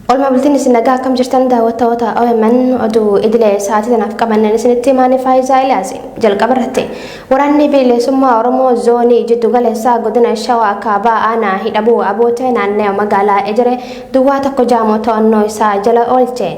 Oolmaa bultiin isin nagaa akkam jirtan daawwattoota OMN oduu idilee sa'aatii tanaaf qabanneen isinitti himaanii Faayisaa Ilaasi. Jalqaba irratti waraanni bilisummaa Oromoo zoonii jiddu galeessaa godina Shawaa Kaabaa aanaa Hidhabuu Abootee naannoo magaalaa Ejeree duwwaa tokko jaamoo to'annoo isaa jala oolche.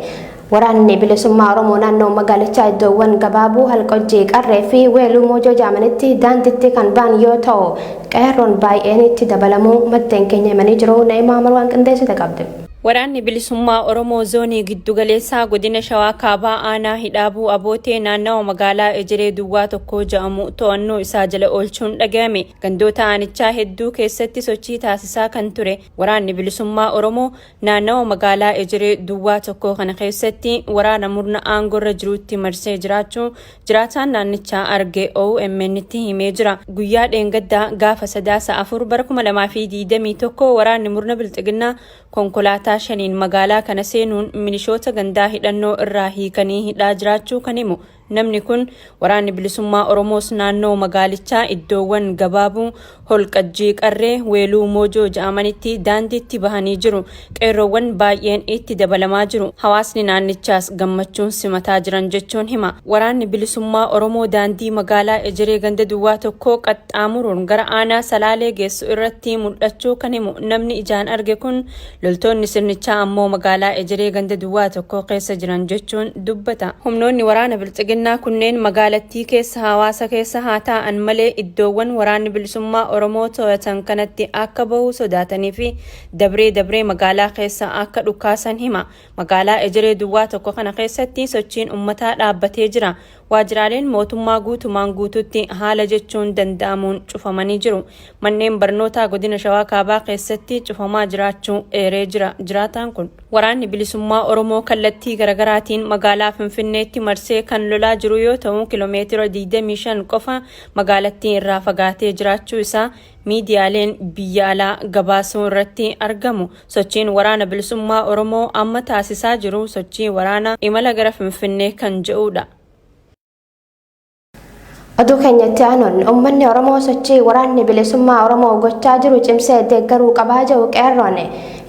Waraanni bilisummaa Oromoo naannoo magaalichaa iddoowwan gabaabuu Halqojjii Qarree fi Weeluu Moojoo jaamanitti daanditti kan ba'an yoo ta'u qeerroon baay'een itti dabalamuu maddeen keenya himanii jiru. Na'imaa Marwaan qindeessite qabdi. Waraanni bilisummaa Oromoo zoonii giddugaleessaa godina Shawaa Kaabaa aanaa Hidhaabuu Abootee naannawa magaalaa Ejeree Duwwaa tokko jedhamu to'annoo isaa jala oolchuun dhaga'ame. Gandoota aanichaa hedduu keessatti sochii taasisaa kan ture waraanni bilisummaa Oromoo naannawa magaalaa Ejeree Duwwaa tokko kana keessatti waraana murna aangorra jirutti marsee jiraachuu jiraataan naannichaa arge OMN'tti himee jira. Guyyaa dheengaddaa gaafa Sadaasa 4 bara 2021 waraanni murna bilxiginnaa konkolaataa 5n magaalaa kana seenuun milishoota gandaa hidhannoo irraa hiikanii hidhaa jiraachuu kan himu namni kun, waraanni bilisummaa Oromoos naannoo magaalichaa iddoowwan gabaabuu Holqajjii Qarree, Weeluu Moojoo ja'amanitti daandiitti bahanii jiru. Qeerroowwan baay'een itti dabalamaa jiru. Hawaasni naannichaas gammachuun simataa jiran jechuun hima. Waraanni bilisummaa Oromoo daandii magaalaa Ejeree ganda duwwaa tokkoo qaxxaamuruun gara aanaa Salaalee geessu irratti mul'achuu kan himu namni ijaan arge kun, loltoonni sirnichaa ammoo magaalaa Ejeree ganda duwwaa tokkoo keessa jiran jechuun dubbata. Humnoonni waraana bilxiginnaa kunneen magaalattii keessa hawaasa keessa haa taa'an malee iddoowwan waraanni bilisummaa Oromoo to'atan kanatti akka bahuu sodaatanii fi dabree dabree magaalaa keessa akka dhukaasan hima. Magaalaa Ejeree duwwaa tokko kana keessatti sochiin uummataa dhaabbatee jira. Waajjiraaleen mootummaa guutumaan guututti haala jechuun danda'amuun cufamanii jiru. Manneen barnootaa godina Shawaa Kaabaa keessatti cufamaa jiraachuu eeree jira jiraataan kun. Waraanni bilisummaa Oromoo kallattii garaagaraatiin magaalaa Finfinneetti marsee kan lolaa jiru yoo ta'u kiiloomeetira 25 qofa magaalattii irraa fagaatee jiraachuu isaa miidiyaaleen biyya alaa gabaasuu irratti argamu. Sochiin waraana bilisummaa Oromoo amma taasisaa jiru sochii waraanaa imala gara Finfinnee kan jedhudha. Oduu keenyatti aanuun uummanni Oromoo sochii waraanni bilisummaa Oromoo gochaa jiru cimsee deeggaruu qabaa jiru qeerroon.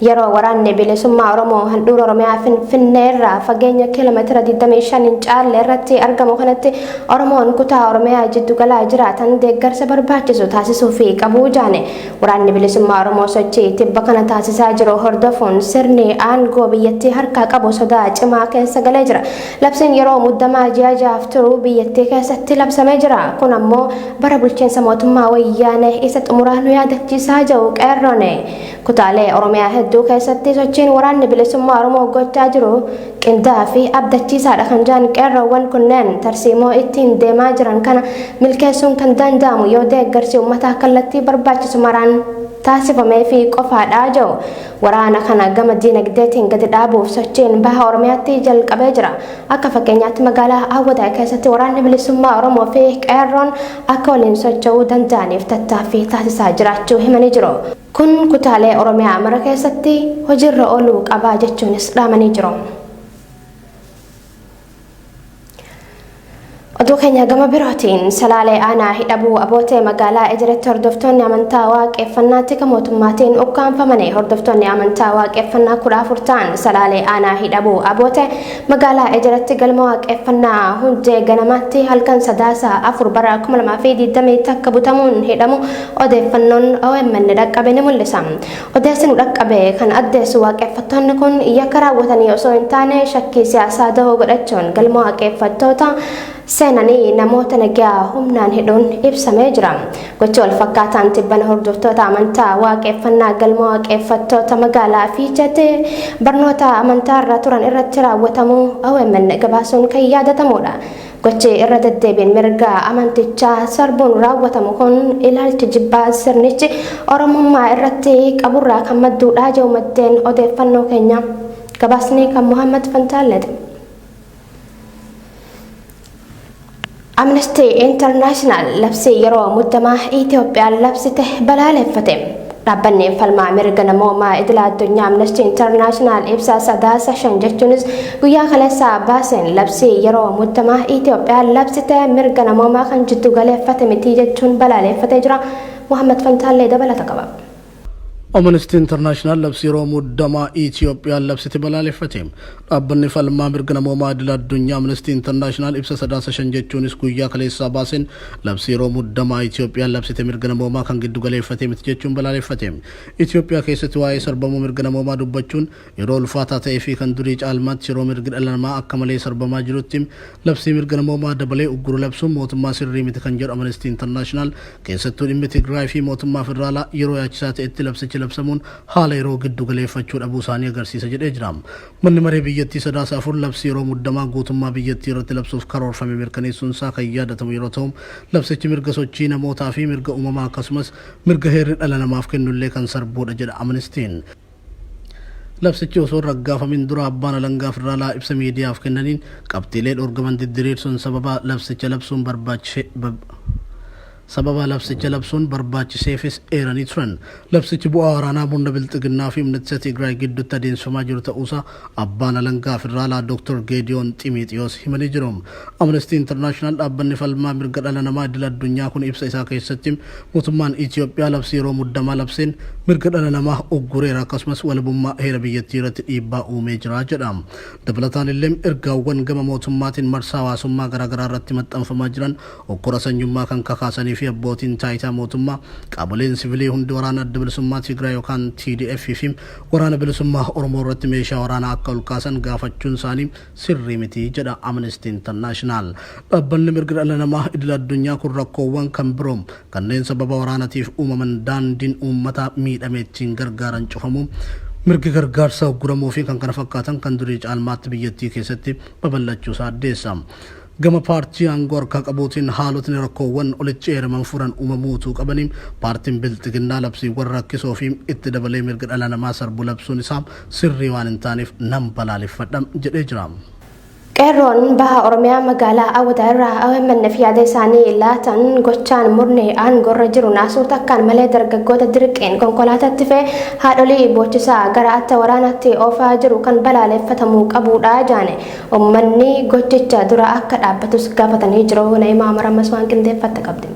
Yeroo waraanni bilisummaa Oromoo handhuura Oromiyaa Finfinnee irraa fageenya kiiloomeetira 25 hin caalle irratti argamu kanatti Oromoon kutaa Oromiyaa jiddugalaa jiraatan deeggarsa barbaachisu taasisuu fi qabuu jaane. Waraanni bilisummaa Oromoo sochii tibba kana taasisaa jiru hordofuun sirni aangoo biyyattii harkaa qabu sodaa cimaa keessa galee jira. Labsiin yeroo muddamaa ji'a 6f turu biyyattii keessatti labsamee jira. Kun ammoo bara bulchiinsa mootummaa wayyaanee isa xumuraa nu yaadachiisaa jiru qeerroon. Kutaalee Oromiyaa hedduu keessatti sochiin waraanni bilisummaa Oromoo gochaa jiru qindaa'aa fi abdachiisaadha kan jedhan qeerroowwan kunneen, tarsiimoo ittiin deemaa jiran kana milkeessuun kan danda'amu yoo deeggarsi uummataa kallattii barbaachisu maraan taasifamee fi qofaadha jedhu. Waraana kana gama diinagdeetiin gadi dhaabuuf sochiin baha Oromiyaatti jalqabee jira. Akka fakkeenyaatti magaalaa Awwadaay keessatti waraanni bilisummaa Oromoo fi qeerroon akka waliin socho'uu danda'aniif tattaaffii taasisaa jiraachuu himanii jiru. Kun kutaalee Oromiyaa mara keessatti hojiirra ooluu qabaa jechuunis dhaamanii jiru. Oduu keenya gama birootiin Salaalee aanaa Hidhabuu Abootee magaalaa Ejeretti hordoftoonni amantaa waaqeffannaatti kan mootummaatiin ukkaanfamani. Hordoftoonni amantaa waaqeffannaa 14 ta'an Salaalee aanaa Hidhabuu Abootee magaalaa Ejeretti galma waaqeffannaa hundee ganamaatti halkan Sadaasa 4 bara 2021 butamuun hidhamu odeeffannoon OMN dhaqqabe ni mul'isa. Odeessi nu dhaqqabe kan addeessu waaqeffattoonni kun yakka raawwatanii osoo hin taane shakkii siyaasaa dahoo godhachuun galma waaqeffattoota seenanii namoota nagaa humnaan hidhuun ibsamee jira. Gochi wal fakkaataan tibbana hordoftoota amantaa waaqeffannaa galma waaqeffattoota magaalaa Fiicheetti barnoota amantaa irra turan irratti raawwatamuu OMN gabaasuun kan yaadatamudha. Gochi irra deddeebiin mirga amantichaa sarbuun raawwatamu kun ilaalcha jibbaa sirnichi Oromummaa irratti qaburraa kan madduudha jedhu maddeen odeeffannoo keenya. Gabaasni kan Muhammad Fantaalleeti. Amnesty International labsii yeroo muddamaa Itoophiyaan labsite balaaleffate. Dhaabbanni falmaa mirga namoomaa idila addunyaa Amnesty International ibsa Sadaasa 5 jechuunis guyyaa kaleessaa baaseen labsii yeroo muddamaa Itoophiyaan labsite mirga namoomaa kan jiddu galeeffate miti jechuun balaaleffatee jira. Muhammad Fantaallee dabalata qaba. Amnesty International labsii yeroo muddamaa Itiyoophiyaan labsite balaaleffate. Dhaabbanni falmaa mirga namoomaa idil addunyaa Amnesty International ibsa Sadaasa 5, jechuunis guyyaa kaleessaa baaseen, labsii yeroo muddamaa Itiyoophiyaan labsite mirga namoomaa kan giddu galeeffate miti jechuun balaaleffate. Itiyoophiyaa keessatti waa'ee sarbamuu mirga namoomaa dubbachuun yeroo ulfaataa ta'ee fi kan durii caalmaatti yeroo mirgi dhala namaa akka malee sarbamaa jirutti labsii mirga namoomaa dabalee ugguru labsuun mootummaa sirrii miti kan jedhu Amnesty International, keessattuu dhimmi Tigraay fi mootummaa federaalaa yeroo yaachisaa ta'etti labsichi labsamuun haala yeroo giddu galeeffachuu dhabuu isaanii agarsiisa jedhee jira. Manni maree biyyattii Sadaasa 4 labsii yeroo muddamaa guutummaa biyyattii irratti labsuuf karoorfame mirkaneessuun isaa kan yaadatamu yeroo ta'u, labsichi mirga sochii namootaa fi mirga uumamaa akkasumas mirga heerri dhala namaaf kennullee kan sarbuudha jedha Amnestiin. Labsichi osoo hin raggaafamin dura abbaan alangaa federaalaa ibsa miidiyaaf kennaniin qabxiilee dhorgaman diddiriirsuun sababa labsicha labsuun barbaachiseefis eeranii turan. Labsichi bu'aa waraanaa murna bilxiginnaa fi humna ittisa Tigraay gidduutti adeemsifamaa jiru ta'uusaa abbaan alangaa federaalaa Dr. Geediyoon Ximiixiyoos himanii jiru. Amnesty International, dhaabbanni falmaa mirga dhala namaa idil addunyaa kun, ibsa isaa keessatti mootummaan Itiyoophiyaa labsii yeroo muddamaa labseen mirga dhala namaa uggureera, akkasumas walabummaa heera biyyattii irratti dhiibbaa uumee jira jedha. Dabalataan illee ergaawwan gama mootummaatiin marsaa hawaasummaa garaagaraa irratti maxxanfamaa jiran hokkora sanyummaa kan kakaasanii fi abbootiin taayitaa mootummaa, qaamoleen sivilii hundi waraana Adda Bilisummaa Tigraay yookaan TDF fi Waraana Bilisummaa Oromoo irratti meeshaa waraanaa akka ol kaasan gaafachuun isaanii sirrii miti jedha Amnesty International. Dhaabbanni mirga dhala namaa idil addunyaa kun rakkoowwan kan biroo kanneen sababa waraanatiif uumaman, daandiin uummata miidhame ittiin gargaaran cufamuu, mirgi gargaarsa ugguramuu fi kan kana fakkaatan kan durii caalmaatti biyyattii keessatti babal'achuu isaa addeessa. Gama paartii aangoo harkaa qabuutiin haalotni rakkoowwan olitti eeraman furan uumamuutu qabanii, paartiin bilxiginnaa labsiiwwan rakkisoo fi itti dabalee mirga dhala namaa sarbu labsuun isaa sirrii waan hin taaneef nan balaaleffadha jedhee jira. Qeerroon baha Oromiyaa magaalaa Awwadaa irraa OMN fi yaada isaanii laatan, gochaan murni aangoorra jiru naasuu takkaan malee dargaggoota dirqeen konkolaataatti fe'ee haadholii boochisaa gara atta waraanaatti oofaa jiru kan balaaleffatamuu qabudha jaane. Uummanni gochicha dura akka dhaabbatus gaafatanii jiru. Na'imaa Marammas waan qindeeffatte qabdi.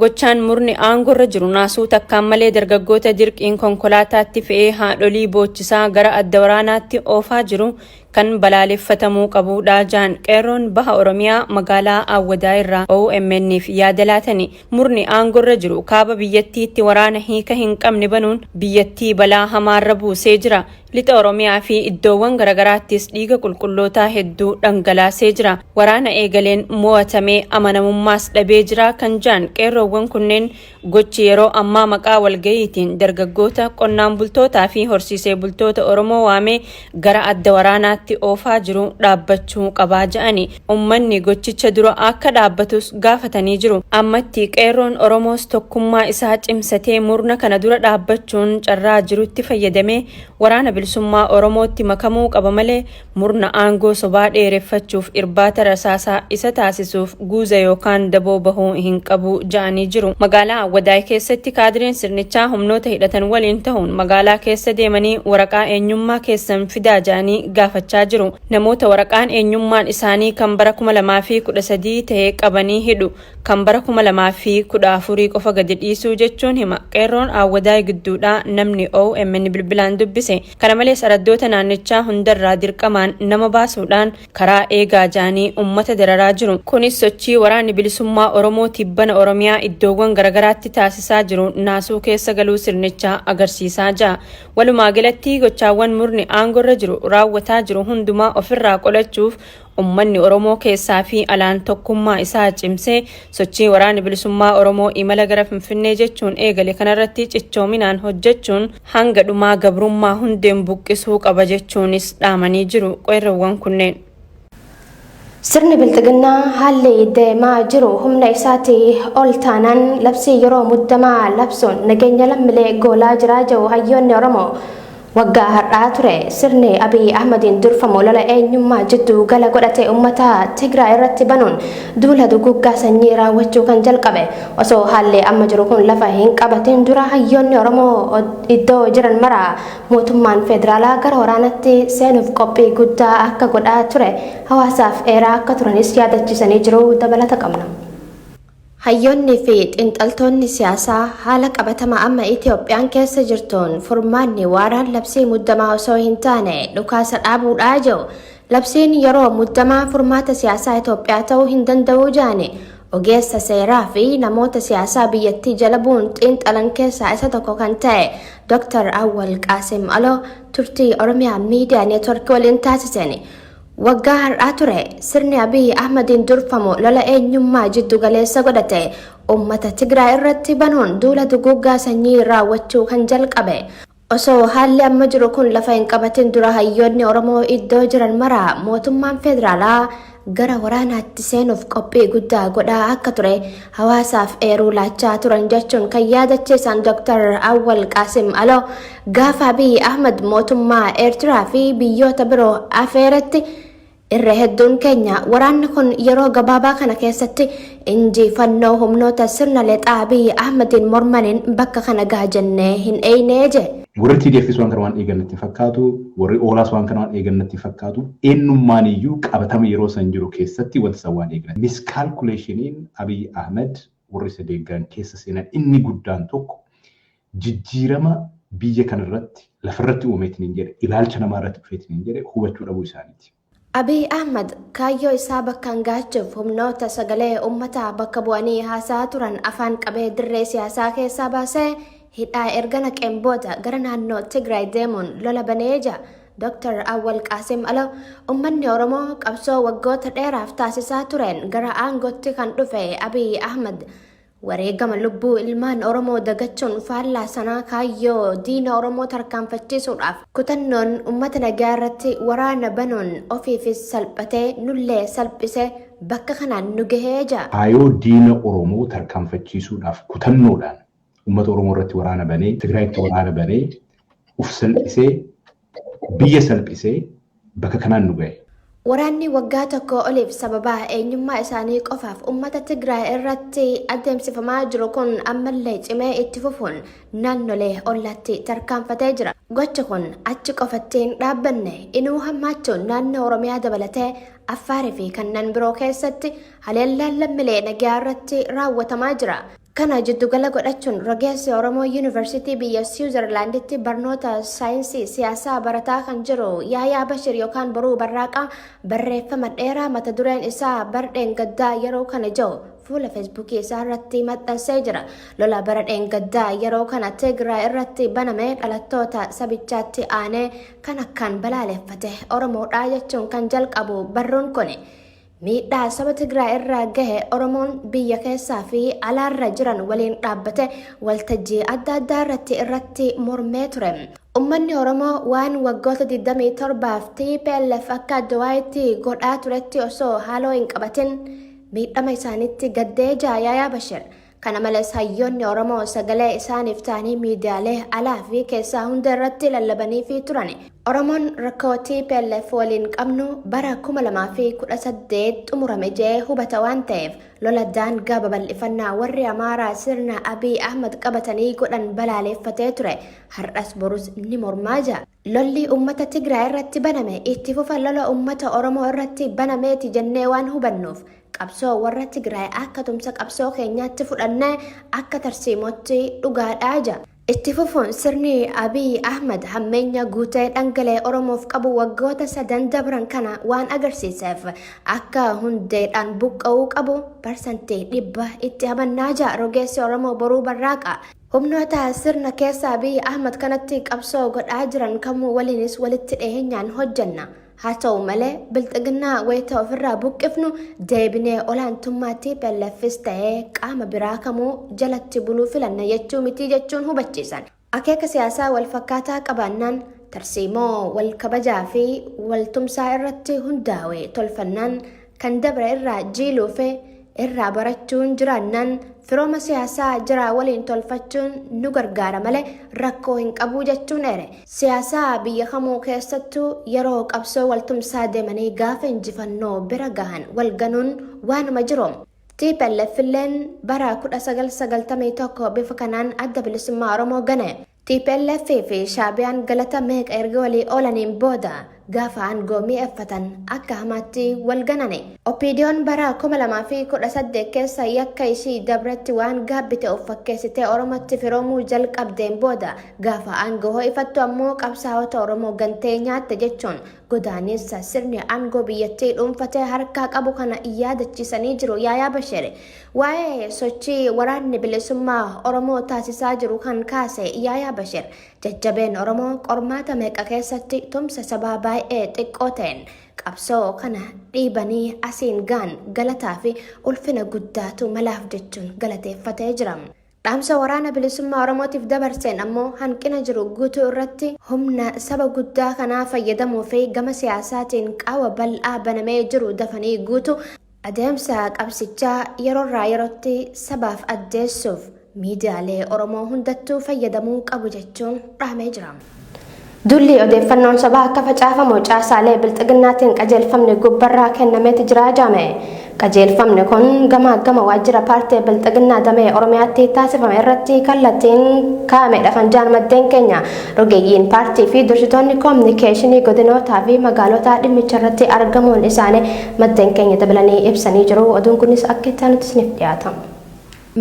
Gochaan murni aangoorra jiru naasuu takkaan malee dargaggoota dirqiin konkolaataatti fe'ee haadholii boochisaa gara adda waraanaatti oofaa jiru kan balaaleffatamuu qabudha jaan qeerroon baha Oromiyaa magaalaa Awwadaa irraa OMN'f yaada laatani. Murni aangoorra jiru kaaba biyyattiitti waraana hiika hin qabne banuun biyyattii balaa hamaarra buusee jira. Lixa Oromiyaa fi iddoowwan garagaraattis dhiiga qulqullootaa hedduu dhangalaasee jira. Waraana eegaleen mo'atamee amanamummaas dhabee jira kan jaan qeerroowwan kunneen, gochi yeroo ammaa maqaa walgayiitiin dargaggoota, qonnaan bultootaa fi horsiisee bultoota Oromoo waamee gara adda waraanaatti oofaa jiru dhaabbachuu qabaa ja'ani. Ummanni gochicha dura akka dhaabbatus gaafatanii jiru. Ammatti qeerroon Oromoos tokkummaa isaa cimsatee murna kana dura dhaabbachuun carraa jirutti fayyadamee Waraana Bilisummaa Oromootti makamuu qaba malee murna aangoo sobaa dheereffachuuf irbaata rasaasaa isa taasisuuf guuza yookaan daboo bahuu hin qabu ja'anii jiru. Magaalaa Awwadaay keessatti kaadireen sirnichaa humnoota hidhatan waliin tahuun magaalaa keessa deemanii waraqaa eenyummaa keessan fidaa ja'anii gaafachaa jiru. Namoota waraqaan eenyummaan isaanii kan bara 2013 ta'e qabanii hidhu. Kan bara 2014 qofa gadi dhiisuu jechuun hima qeerroon Aawwadaay gidduudhaa namni OMN bilbilaan dubbise. Kana malees araddoota naannichaa hundarraa dirqamaan nama baasuudhaan karaa eegaa ja'anii ummata dararaa jiru. Kunis sochii Waraanni Bilisummaa Oromoo tibbana Oromiyaa iddoowwan garagaraatti taasisaa jiru naasuu keessa galuu sirnichaa agarsiisaa ja'a. Walumaa galatti gochaawwan murni aangorra jiru raawwataa jiru hundumaa ofirraa qolachuuf ummanni Oromoo keessaa fi alaan tokkummaa isaa cimsee sochii Waraanni Bilisummaa Oromoo imala gara Finfinnee jechuun eegale kanarratti cichoominaan hojjechuun hanga dhumaa gabrummaa hundeen buqqisuu qaba jechuunis dhaamanii jiru qeerroowwan kunneen. Sirni bilxiginnaa haalli deemaa jiru humna isaatii ol taanaan labsii yeroo muddamaa labsuun nageenya lammiilee goolaa jiraa jiru hayyoonni Oromoo. Waggaa har'aa ture sirni Abiy Ahmadiin durfamu lola eenyummaa jidduu gala godhate uummata Tigraay irratti banuun duula duguggaa sanyii raawwachuu kan jalqabe. Osoo haalli amma jiru kun lafa hin qabatin dura hayyoonni Oromoo iddoo jiran mara mootummaan federaalaa gara waraanatti seenuuf qophii guddaa akka godhaa ture hawaasaaf eeraa akka turanis yaadachiisanii jiru. Dabalata qabna. Hayyoonni fi xiinxaltoonni siyaasaa haala qabatama amma Itoophiyaan keessa jirtuun furmaanni waaraan labsii muddamaa osoo hin taane dhukaasa dhaabuudhaa jiru. Labsiin yeroo muddamaa furmaata siyaasaa Itoophiyaa ta'uu hin danda'u jaani ogeessa seeraa fi namoota siyaasaa biyyattii jala bu'uun xiinxalan keessaa isa tokko kan ta'e Dr. Awwal Qaasim Aloo turtii Oromiyaa Miidiyaa Neetworkii waliin taasiseen. Waggaa har'aa ture sirni Abiy Ahmadiin durfamu lola eenyummaa jiddu galeessa godhate uummata Tigraay irratti banuun duula duguuggaa sanyii raawwachuu kan jalqabe. Osoo haalli amma jiru kun lafa hin qabatin dura hayyoonni Oromoo iddoo jiran mara mootummaan federaalaa gara waraanaatti seenuuf qophii guddaa godhaa akka ture hawaasaaf eeruu laachaa turan jechuun kan yaadachiisan Dr. Awwal Qaasim Aloo gaafa Abiy Ahmad mootummaa Eertiraa fi biyyoota biroo afeeretti irra hedduun keenya waraanni kun yeroo gabaabaa kana keessatti injifannoo humnoota sirna lexaa Abiy Ahmadiin mormaniin bakka kana gaha jennee hin eeynee je. Warri TDFs waan kana waan eegan natti fakkaatu, warri OLAs waan kana waan eegan natti fakkaatu, eenyummaan iyyuu qabatama yeroo san jiru keessatti wanta san waan eegan. Miscalculationiin Abiy Ahmed warri isa deeggaran keessa seenan inni guddaan tokko jijjiirama biyya kanarratti lafarratti uumeetiin hin jedhe, ilaalcha namaa irratti dhufeetiin hin jedhe hubachuu dhabuu isaaniiti. Abiy Ahmad kaayyoo isaa bakkaan gaachuuf humnoota sagalee uummataa bakka bu'anii haasaa turan afaan qabee dirree siyaasaa keessaa baasee hidhaa erga naqeen booda gara naannoo Tigraay deemuun lola banee jira. Dr. Awwal Qaasim Aloo uummanni Oromoo qabsoo waggoota dheeraaf taasisaa tureen gara aangootti kan dhufe Abiy Ahmad wareegama lubbuu ilmaan Oromoo dagachuun faallaa sanaa kaayyoo diina Oromoo tarkaanfachiisuudhaaf kutannoon uummata nagaa irratti waraana banuun ofiifis salphatee nullee salphisee bakka kanaan nu gahee jira. Kaayyoo diina Oromoo tarkaanfachiisuudhaaf kutannoodhaan uummata Oromoo irratti waraana banee, Tigraayitti waraana banee, uf salphisee, biyya salphisee bakka kanaan nu gahe. Waraanni waggaa tokko oliif sababa eenyummaa isaanii qofaaf uummata Tigraay irratti adeemsifamaa jiru kun ammallee cimee itti fufuun naannolee ollaatti tarkaanfatee jira. Gochi kun achi qofatti hin dhaabbanne, inuu hammaachuun naannoo Oromiyaa dabalatee Affaarii fi kanneen biroo keessatti haleellaan lammiilee nagaa irratti raawwatamaa jira. Kana jiddugala godhachuun rogeessi Oromoo Yuunivarsiitii biyya Siwiizerlaanditti barnoota saayinsii siyaasaa barataa kan jiru Yaayaa Bashir yookaan Boruu Barraaqaa barreeffama dheeraa mata dureen isaa Bardheen Gaddaa yeroo kana jiru fuula Feesbuukii isaa irratti maxxansee jira. Lola Bardheen Gaddaa yeroo kana Tigraay irratti baname dhalattoota sabichaatti aanee kan akkaan balaaleffate Oromoodhaa jechuun kan jalqabu barruun kuni. Miidhaa saba Tigraay irraa gahe Oromoon biyya keessaa fi alaarra jiran waliin dhaabbate waltajjii adda addaa irratti mormee ture. Uummanni Oromoo waan waggoota 27 TPLF akka Adawaayitti godhaa turetti osoo haaloo hin qabatin miidhama isaaniitti gaddee jira Yaayaa Bashir. Kana malees hayyoonni Oromoo sagalee isaaniif ta'anii miidiyaalee alaa fi keessaa hunda irratti lallabanii fi turan. Oromoon rakkoo TPLF waliin qabnu bara 2018 xumurame jee hubata waan ta'eef lola daangaa babal'ifannaa warri Amaaraa sirna Abiy Ahmad qabatanii godhan balaaleffatee ture. Har'as borus ni mormaa jira. Lolli uummata Tigraay irratti baname itti fufa lola uummata Oromoo irratti banameeti jennee waan hubannuuf qabsoo warra Tigraay akka tumsa qabsoo keenyaatti fudhannee akka tarsiimootti dhugaadhaa jira. Itti fufuun sirni Abiy Ahmad hammeenya guutee dhangala'ee Oromoof qabu waggoota sadan dabran kana waan agarsiiseef akka hundeedhaan buqqa'uu qabu 100% itti amannaa jira rogeessi Oromoo Boruu Barraaqa. Humnoota sirna keessa Abiy Ahmad kanatti qabsoo godhaa jiran kamuu waliinis walitti dhiyeenyaan hojjenna. Haa ta'u malee bilxiginnaa wayita ofirraa buqqifnu deebinee olaantummaa TPLFs ta'ee qaama biraa kamuu jalatti buluu filanna jechuu miti jechuun hubachiisan. Akeeka siyaasaa wal fakkaataa qabaannaan tarsiimoo wal kabajaa fi waltumsaa irratti hundaa'e tolfannaan kan dabre irraa jiiluu fi irraa barachuun jiraannaan firooma siyaasaa jiraa waliin tolfachuun nu gargaara malee rakkoo hin qabu jechuun eere. Siyaasaa biyya kamuu keessattuu yeroo qabsoo waltumsaa deemanii gaafa injifannoo bira gahan wal ganuun waanuma jiru. TPLF illeen bara 1991 bifa kanaan adda bilisummaa Oromoo gane. TPLF fi Shaabiyaan galata meeqa erga walii oolaniin booda Gaafa aangoo mi'eeffatan akka hamaatti wal ganane. OPDOn bara 2018 keessa yakka ishii dabretti waan gaabbite of fakkeessitee Oromootti firoomuu jalqabdeen booda gaafa aangoo ho'ifattu ammoo qabsaa'ota Oromoo gantee nyaatte jechuun godaanessa sirni aangoo biyyattii dhuunfatee harkaa qabu kana yaadachiisanii jiru Yaayaa Bashir. Waa'ee sochii waraanni bilisummaa Oromoo taasisaa jiru kan kaase Yaayaa Bashir, jajjabeen Oromoo qormaata meeqa keessatti tumsa sabaa baay'ee xiqqoo ta'een qabsoo kana dhiibanii asiin gaan galataa fi ulfina guddaatu malaaf jechuun galateeffatee jira. Dhaamsa waraana bilisummaa Oromootiif dabarseen ammoo hanqina jiru guutuu irratti humna saba guddaa kanaa fayyadamuu fi gama siyaasaatiin qaawwa bal'aa banamee jiru dafanii guutuu adeemsa qabsichaa yeroorraa yerootti sabaaf addeessuuf miidiyaalee Oromoo hundattuu fayyadamuu qabu jechuun dhaamee jira. Dulli odeeffannoon sobaa akka facaafamu caasaalee bilxiginnaatiin qajeelfamni gubbarraa kennameeti jira jedhame. Qajeelfamni kun gama gama waajjira paartii bilxiginnaa damee Oromiyaatti taasifame irratti kallattiin kaa'amedha kan jedhan maddeen keenya. Rogeeyyiin paartii fi dursitoonni koominikeeshinii godinootaa fi magaalotaa dhimmicha irratti argamuun isaanii maddeen keenya dabalanii ibsanii jiru. Oduun kunis akka itti aanutti isiniif dhiyaata.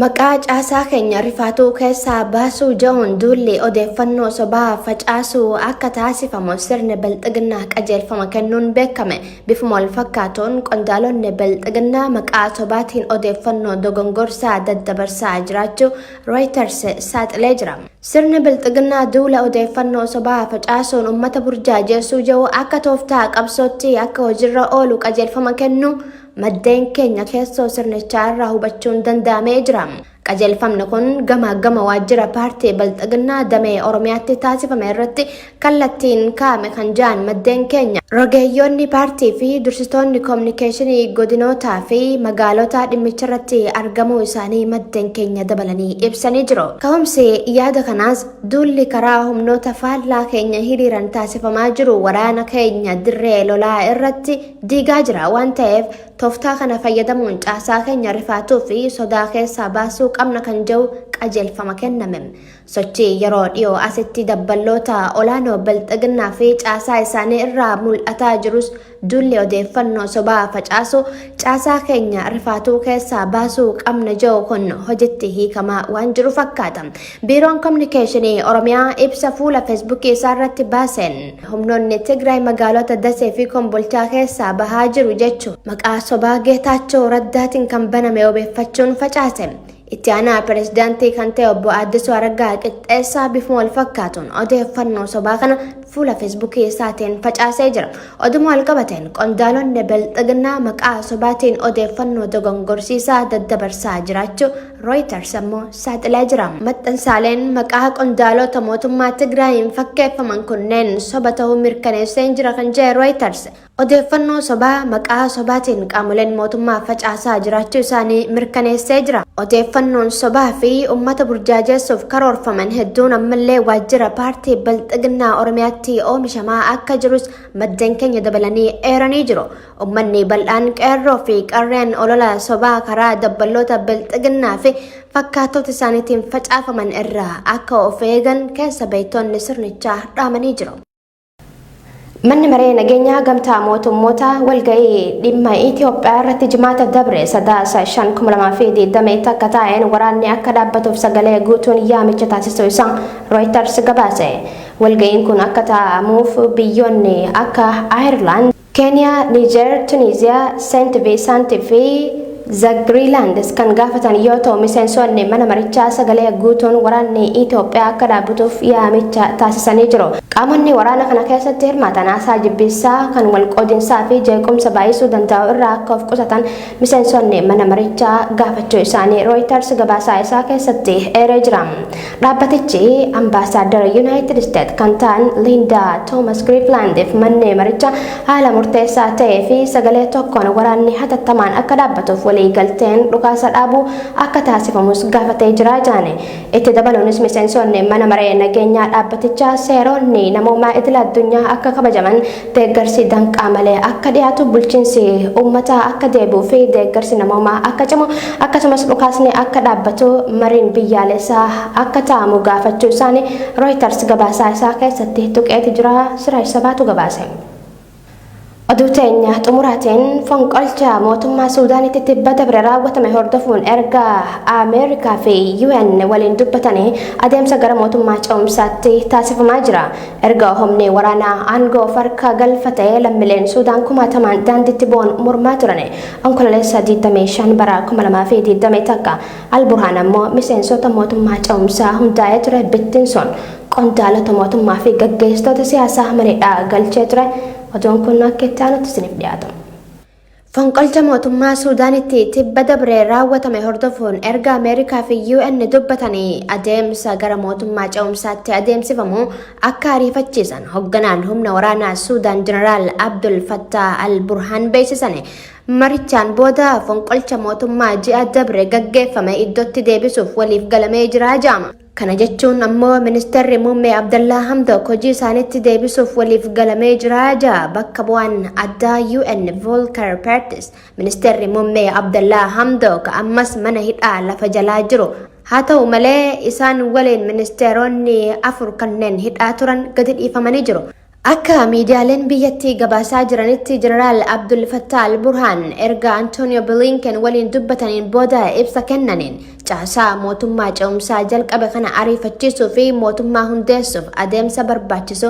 Maqaa caasaa keenya rifaatuu keessaa baasuu jedhuun duulli odeeffannoo sobaa facaasuu akka taasifamu sirni bilxiginnaa qajeelfama kennuun beekame. Bifuma wal fakkaatuun qondaalonni bilxiginnaa maqaa sobaatiin odeeffannoo dogongorsaa daddabarsaa jiraachuu Reuters saaxilee jira. Sirni bilxiginnaa duula odeeffannoo sobaa facaasuun uummata burjaajeessuu jedhu akka tooftaa qabsootti akka hojiirra oolu qajeelfama kennu maddeen keenya keessoo sirnichaa irraa hubachuun danda'amee jira. Qajeelfamni kun gama gama waajjira paartii bilxiginnaa damee Oromiyaatti taasifame irratti kallattiin kaa'ame kan jedhan maddeen keenya. Rogeeyyoonni paartii fi dursitoonni koominikeeshinii godinootaa fi magaalota dhimmicha irratti argamuu isaanii maddeen keenya dabalanii ibsanii jiru. Ka'umsi yaada kanaas duulli karaa humnoota faallaa keenya hiriiran taasifamaa jiru waraana keenya dirree lolaa irratti diigaa jira waan ta'eef tooftaa kana fayyadamuun caasaa keenya rifaatuu fi sodaa keessaa baasuu qabna kan jedhu qajeelfama kenname. Sochii yeroo dhiyoo asitti dabballoota olaanoo bilxiginnaa fi caasaa isaanii irraa mul'ataa jirus duulli odeeffannoo sobaa facaasu caasaa keenya rifaatuu keessaa baasuu qabna jedhu kun hojitti hiikamaa waan jiru fakkaata. Biiroon Kominikeeshinii Oromiyaa ibsa fuula Feesbuukii isaa irratti baaseen humnoonni Tigraay magaalota Dasee fi Kombolchaa keessaa bahaa jiru jechuun maqaa sobaa Geetaachoo Raddaatiin kan baname obeeffachuun facaase. Itti aanaa pirezidaantii kan ta'e obbo Addisuu Araggaa Qixxeessaa bifuma wal fakkaatuun odeeffannoo sobaa kana fuula Feesbuukii isaatiin facaasee jira. Oduma wal qabateen qondaalonni bilxiginnaa maqaa sobaatiin odeeffannoo dogongorsiisaa daddabarsaa jiraachuu Reuters ammoo saaxilee jira. Maxxansaaleen maqaa qondaalota mootummaa Tigraayin fakkeeffaman kunneen soba ta'uu mirkaneessee jira kan jedhe Reuters. Odeeffannoo sobaa maqaa sobaatiin qaamoleen mootummaa facaasaa jiraachuu isaanii mirkaneessee jira. Odeeffannoon sobaa fi uummata burjaajessuuf karoorfaman hedduun ammallee waajjira paartii bilxiginnaa Oromiyaatti oomishamaa akka jirus maddeen keenya dabalanii eeranii jiru. Uummanni bal'aan qeerroo fi qarreen olola sobaa karaa dabballoota bilxiginnaa fi fakkaattota isaaniitiin facaafaman irraa akka of eegan keessa beektonni sirnichaa dhaamanii jiru. Manni maree nageenyaa gamtaa mootummoota walga'ii dhimma Itoophiyaa irratti jimaata dabre Sadaasa 5,2020 akka taa'een waraanni akka dhaabbatuuf sagalee guutuun yaamicha taasisuu isaa Reuters gabaase. Walga'iin kun akka taa'amuuf biyyoonni akka Ayirlaand, Keeniyaa, Niijer, Tuniiziyaa, Seent Viisaant fi Zagriilaand kan gaafatan yoo ta'u miseensonni mana marichaa sagalee guutuun waraanni Itoophiyaa akka dhaabbatuuf yaamicha taasisanii jiru. Qaamonni waraana kana keessatti hirmaatan haasaa jibbiinsaa kan walqoodinsaa fi jeequmsa baay'isuu danda'u irraa akka of qusatan miseensonni mana marichaa gaafachuu isaanii Reuters gabaasaa isaa keessatti eeree jira. Dhaabbatichi ambaasaaddara Yuunaayitid Isteet kan ta'an Linda Thomas Greenfieldiif manni marichaa haala murteessaa ta'ee fi sagalee tokkoon waraanni hatattamaan akka dhaabbatuuf waliigalteen dhukaasa dhaabuu akka taasifamus gaafatee jira jedhani. Itti dabaluunis miseensonni mana maree nageenyaa dhaabbatichaa seeronni namoomaa idil addunyaa akka kabajaman deeggarsi danqaa malee akka dhiyaatu bulchiinsi uummataa akka deebi'uu fi deeggarsi namoomaa akka cimu akkasumas dhukaasni akka dhaabbatu mariin biyyaalessaa akka taa'amu gaafachuu isaanii Reuters gabaasaa isaa keessatti tuqeeti jira. Siraaj Sabaatu gabaase. Oduu teenya xumuraatiin fonqolcha mootummaa Suudaanitti tibba dabre raawwatame hordofuun erga Ameerikaa fi UN waliin dubbatanii adeemsa gara mootummaa ce'umsaatti taasifamaa jira. Erga humni waraanaa aangoo of harka galfatee lammiileen Suudaan kumaatamaan daandiitti bu'uun mormaa turan. Onkololeessa 25 bara 2021 Alburhaan ammoo miseensota mootummaa ce'umsaa hundaa'ee ture bittinsuun qondaalota mootummaa fi gaggeessitoota siyaasaa manidhaa galchee ture. Oduun kun akka itti aanutti isiniif dhiyaata. Fonqolcha mootummaa Suudaanitti tibba dabre raawwatame hordofuun erga Ameerikaa fi UN dubbatanii adeemsa gara mootummaa ce'umsaatti adeemsifamu akka ariifachiisan hoogganaan humna waraanaa Suudaan Jeneraal Abdul Fattah Al-Burhaan beeksisan. Marichaan booda fonqolcha mootummaa ji'a dabre gaggeeffame iddootti deebisuuf waliif galamee jira jedhama. Kana jechuun ammoo ministeerri muummee Abdallaa Hamdok hojii isaaniitti deebisuuf waliif galamee jira jedha bakka bu'aan addaa UN Volker Perthes. Ministeerri muummee Abdallaa Hamdok ammas mana hidhaa lafa jalaa jiru. Haa ta'u malee isaan waliin ministeeronni 4 kanneen hidhaa turan gadi dhiifamanii jiru. Akka miidiyaaleen biyyattii gabaasaa jiranitti Jeneraal Abdul Fattah Al-Burhaan erga Antonio Blinken waliin dubbataniin booda ibsa kennaniin caasaa mootummaa ce'umsaa jalqabe kana ariifachiisuu fi mootummaa hundeessuuf adeemsa barbaachisu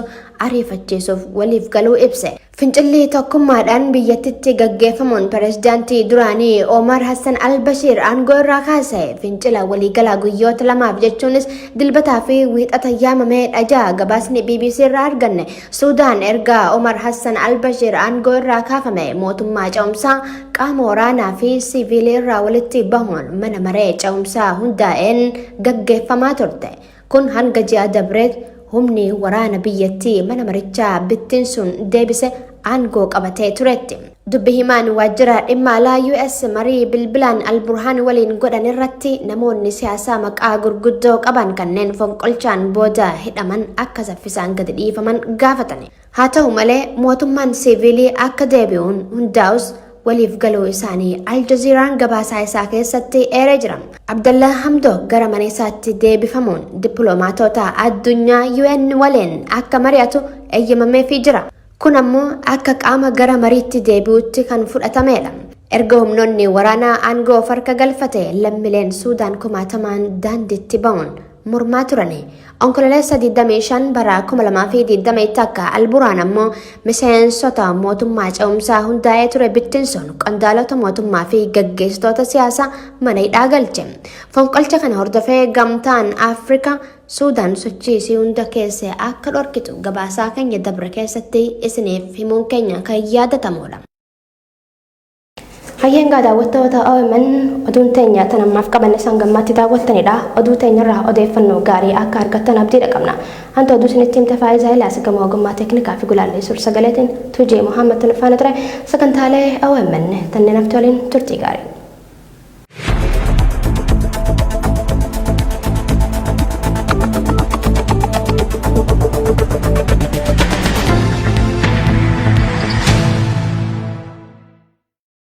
ariifachiisuuf waliif galuu ibse. Fincilli tokkummaadhaan biyyattitti gaggeeffamuun pirezidaantii duraanii Omar Hassan Al-Bashir aangoo irraa kaase. Fincila waliigalaa guyyoota lamaaf jechuunis dilbataa fi wiixata yaamamee dhajaa gabaasni BBC irraa arganne. Suudaan erga Omar Hassan Al-Bashir aangoo irraa kaafame mootummaa ce'umsaa qaama waraanaa fi siviilii irraa walitti bahuun mana maree ce'umsaa hundaa'een gaggeeffamaa turte. Kun hanga ji'a dabreet humni waraana biyyattii mana marichaa bittinsuun deebise aangoo qabatee turetti. Dubbi himaan waajjira dhimma alaa US marii bilbilaan Al-Burhaan waliin godhan irratti namoonni siyaasaa maqaa gurguddoo qaban kanneen fonqolchaan booda hidhaman akka saffisaan gadi dhiifaman gaafatan. Haa ta'u malee mootummaan siivilii akka deebi'uun hundaa'us waliif galuu isaanii Al Jazeeraan gabaasaa isaa keessatti eeree jira. Abdallaa Hamdok gara mana isaatti deebifamuun dippiloomaatota addunyaa UN waliin akka mari'atu eeyyamameefii jira. Kun ammoo akka qaama gara mariitti deebi'utti kan fudhatamedha. Erga humnoonni waraanaa aangoo of harka galfate lammiileen Suudaan kumaatamaan daandiitti ba'uun mormaa turani. Onkololeessa 25 bara 2021 Alburhaan ammoo miseensota mootummaa ce'umsaa hundaa'ee ture bittinsuun qondaalota mootummaa fi gaggeessitoota siyaasaa mana hidhaa galche. Fonqolcha kana hordofee gamtaan Afrikaa Suudaan sochii isii hunda keessa akka dhorkitu gabaasaa keenya dabre keessatti isiniif himuun keenya kan yaadatamudha. Hayyeengaa daawwattoota OMN oduun teenya tan ammaaf qabanne isaan gammaatti daawwattanidha. Oduu teenyarraa odeeffannoo gaarii akka argattan abdiidha qabna. Hanta oduu isinitti himte Faayisaa Ilaas gama ogummaa teeknikaa fi gulaallee suur sagaleetiin Tuujee Muhammad faana ture sagantaalee OMN tanneen hafte waliin turtii gaarii.